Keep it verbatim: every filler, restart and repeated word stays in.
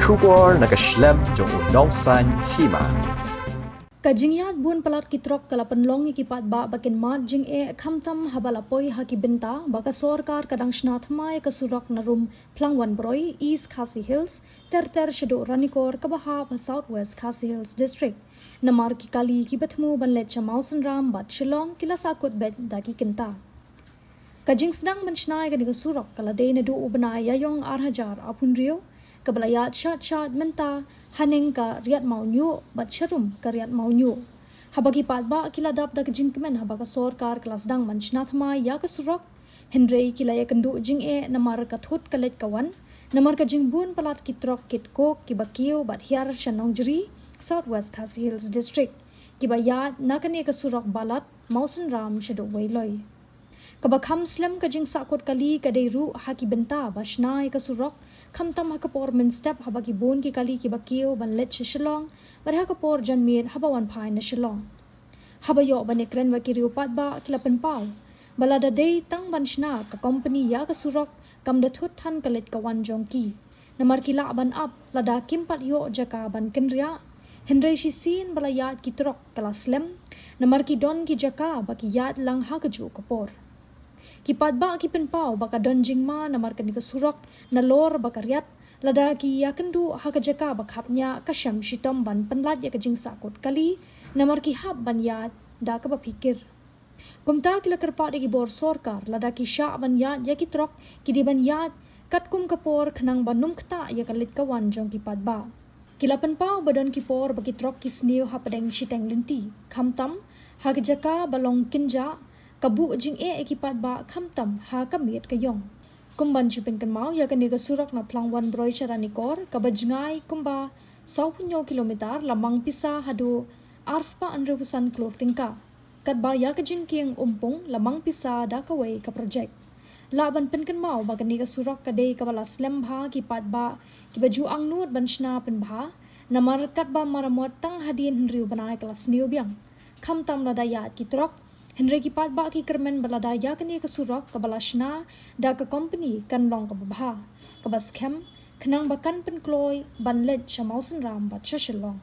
Khubor na ka shlem jong u nongsan hima. Ka jingïaid bun palat ki trok ka la pynlong ïa ki paidbah ba kin mad jingeh khamtam haba la poi ha ki bynta ba ka sorkar ka dang shna thymmai ka surok na rum Phlangwan Broi, East Khasi Hills, ter ter shaduh Ranikor kaba hap ha South West Khasi Hills District. Namar ki kali kiba thmu ban leit sha Mawsynram bad Shillong ki la sahkut beit da ki kynta. Ka jingsdang ban shna ïa kane ka surok ka la dei naduh u bnai Ïaiong ar hajar arphew hynriew, kaba la ïaid shad shad mynta haneng ka Riat Mawñiuh bad sharum ka Riat Mawñiuh. Haba ki paidbah ki la dap da ka jingkmen haba ka sorkar ka la sdang ban shna thymmai ïa ka surok, hynrei ki la ïakynduh jingeh namar ka thut ka leit ka wan, namar ka jingbun palat ki trok kit coke kiba kiew bad hiar sha Nongjri, South West Khasi Hills District, kiba ïaid na kane ka surok Balat, Mawsynram shaduh Weiloi. Kaba kham slem ka jingsahkut kali ka dei ruh ha ki bynta ba shna ïa ka surok, khamtam ha ka por mynstep haba ki bun ki kali kiba kiew ban leit sha Shillong, bad ha ka por janmiet haba wan phai na Shillong. Haba ïoh ban ïakren bad ki riew paidbah ki la pynpaw ba lada dei tang ban shna ka kompani ïa ka surok, kam da thut than ka leit ka wan jong ki. Namar ki lah ban ap lada kim pat ïoh jaka ban kynriah, hynrei shisien ba la ïaid ki trok ka la slem, namar ki don ki jaka ba ki ïaid lang ha kajuh ka por. Ki paidbah ki pynpaw ba ka don jingma namar kane ka surok nalor ba ka riat, lada ki ïakynduh ha ka jaka ba khapngiah ka shem shitom ban pynlait ïa ka jingsahkut kali, namar ki hap ban ïaid da kaba phikir. Kumta ki la kyrpad ïa ki bor sorkar lada ki shah ban ïaid ïa ki trok, ki dei ban ïaid katkum ka por khnang ban ym ktah ïa ka leit ka wan jong ki paidbah. Ki la pynpaw ba don ki por ba ki trok ki sniew hapdeng shiteng lynti, khamtam ha ka jaka ba long kynjah, ka buh jingeh ïa ki paidbah khamtam ha ka miet ka ïong. Kum ban shu pynkynmaw, ïa kane ka surok na Phlangwan Broi sha Ranikor kaba jngai kumba sawphew hynñiew kilometer la mang pisa haduh arspah hynriewphew san klur tyngka. Katba ïa ka jingkieng Umpung la mang pisa da kawei ka projek. Lah ban pynkynmaw ba kane ka surok ka dei kaba la slem bha, ki paidbah kiba ju angnud ban shna pynbha, namar katba maramot tang hadien hynriew bnai ka la sniew biang. Khamtam lada ïaid ki trok, hynrei ki paidbah ki kyrmen ba lada ïa kane ka surok kaba la shna da ka kompani kan long kaba bha, kaba skhem, khnang ba kan pynkloi ban leit sha Mawsynram bad sha Shillong.